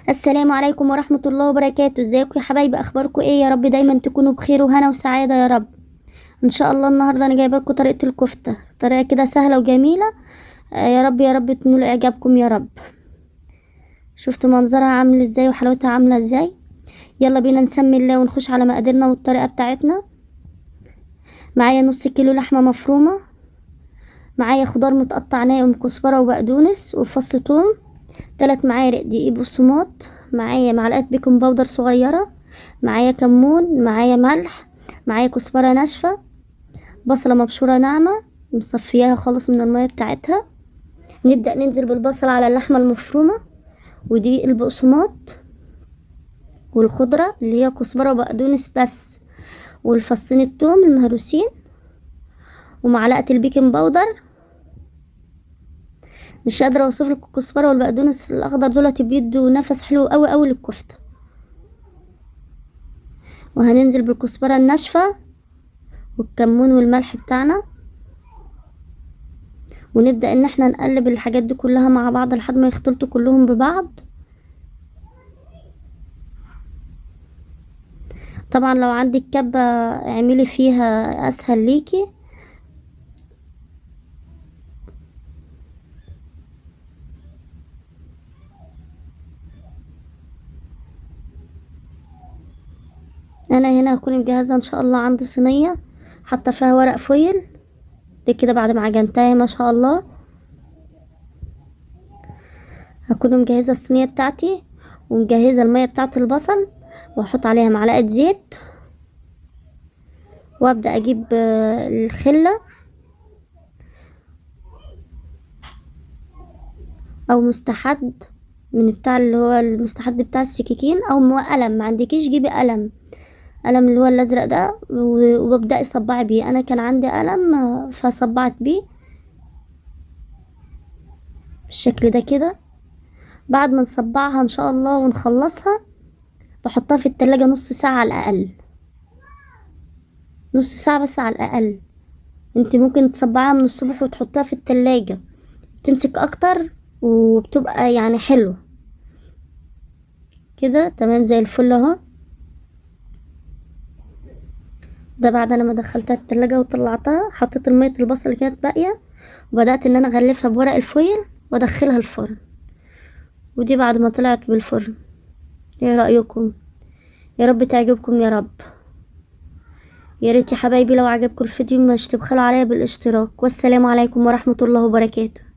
السلام عليكم ورحمة الله وبركاته. ازيكم يا حبايبي؟ اخباركم ايه؟ يا رب دايما تكونوا بخير وهنا وسعادة يا رب. ان شاء الله النهاردة انا جايبه لكم طريقة الكفتة، طريقة كده سهلة وجميلة. يا رب يا رب تنول اعجابكم يا رب. شفتوا منظرها عامل ازاي وحلاوتها عاملة ازاي؟ يلا بينا نسمي الله ونخش على مقاديرنا والطريقة بتاعتنا. معايا نص كيلو لحمة مفرومة، معايا خضار متقطع ناعم، كزبرة وبقدونس وفص ثوم، 3 معالق دقيق بقسماط، معايا معلقة baking powder صغيرة، معايا كمون، معايا ملح، معايا كزبرة ناشفة، بصلة مبشورة ناعمة مصفياها خالص من المية بتاعتها. نبدأ ننزل بالبصل على اللحمة المفرومة ودقيق البقسماط والخضرة اللي هي كزبرة وبقدونس بس، والفصين التوم المهروسين، ومعلقة ال baking powder. مش قادرة اوصف لكم الكزبرة والبقدونس الاخضر دولت بيدوا نفس حلو قوي قوي للكفتة. وهننزل بالكزبرة الناشفة والكمون والملح بتاعنا، ونبدأ ان احنا نقلب الحاجات دي كلها مع بعض لحد ما يختلطوا كلهم ببعض. طبعا لو عندك كبة اعملي فيها اسهل ليكي. انا هنا هكون مجهزة ان شاء الله عندي صينية حاطة فيها ورق فويل دي كده بعد ما عجنتها ما شاء الله. هكون مجهزة الصينية بتاعتي ومجهزة المية بتاعت البصل، واحط عليها معلقة زيت، وابدأ اجيب الخلة او مستحد من بتاع اللي هو المستحد بتاع السكاكين، او قلم. ما عندكيش جيبي قلم، قلم اللي هو الازرق ده، وابدأي صبعي بيه. انا كان عندي قلم، فصبعت بيه بالشكل ده كده. بعد ما نصبعها ان شاء الله ونخلصها بحطها في التلاجة نص ساعة على الاقل، نص ساعة بس على الاقل. انت ممكن تصبعها من الصبح وتحطها في التلاجة، تمسك اكتر وبتبقى حلوة كده. تمام زي الفل اهو. ده بعد انا ما دخلتها التلاجة وطلعتها، حطيت المية البصل اللي كانت باقية، وبدأت ان انا اغلفها بورق الفويل وادخلها الفرن. ودي بعد ما طلعت بالفرن. ايه رأيكم؟ يا رب تعجبكم يا رب. يا ريت يا حبايبي لو عجبكم الفيديو مش تبخلوا عليا بالاشتراك. والسلام عليكم ورحمة الله وبركاته.